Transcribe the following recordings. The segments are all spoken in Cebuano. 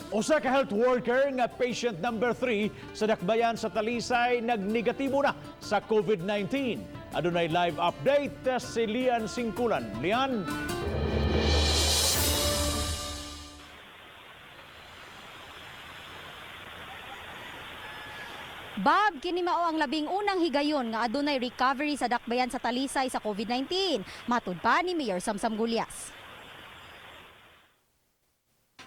Usa ka health worker nga patient number 3 sa dakbayan sa Talisay nagnegatibo na sa COVID-19. Adunay live update si Lian Singkulan. Lian? Bob, kini mao ang labing unang higayon nga adunay recovery sa dakbayan sa Talisay sa COVID-19. Matud pa ni Mayor Samsam Gulyas.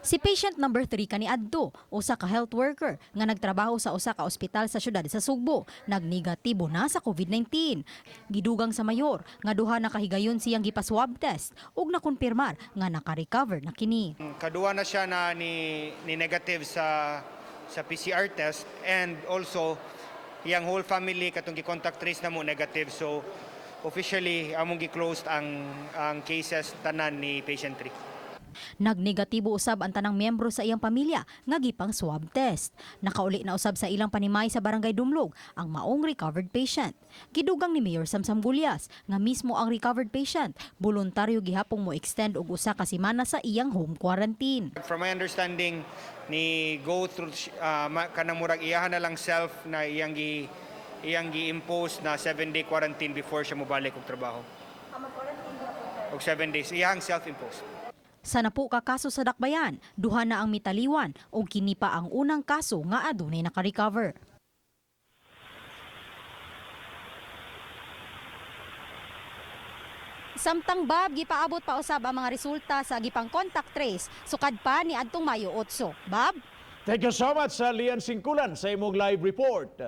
Si patient number 3 kaniadto, usa ka health worker nga nagtrabaho sa usa ka ospital sa syudad sa Sugbo, nagnegatibo na sa COVID-19. Gidugang sa mayor nga duha na kahigayon siyang gipa-swab test ug nakumpirmar nga naka-recover na kini. Kaduha na siya na ni negative sa PCR test and also iyang whole family katong gi-contact trace na mo negative, so officially among gi-closed ang cases tanan ni patient 3. Nagnegatibo usab ang tanang miyembro sa iyang pamilya nga gipang swab test. Nakauli na usab sa ilang panimay sa Barangay Dumlog ang maong recovered patient. Gidugang ni Mayor Samsam Gulyas nga mismo ang recovered patient voluntaryo gihapong mo extend og usa ka semana sa iyang home quarantine. From my understanding, ni go through kanang murag iyahan na lang self na iyang gi-impose na 7-day quarantine before siya mobalik og trabaho. Og 7 days iyang self-imposed. Sa napo ka kaso sa Dakbayan, duha na ang mitaliwan ug kini pa ang unang kaso nga adunay naka-recover. Samtang, Bob, gipaabot pa usab ang mga resulta sa gipang contact trace sukad pa ni adtong Mayo 8. Bob? Thank you so much sa Lian Singkulan sa imong live report.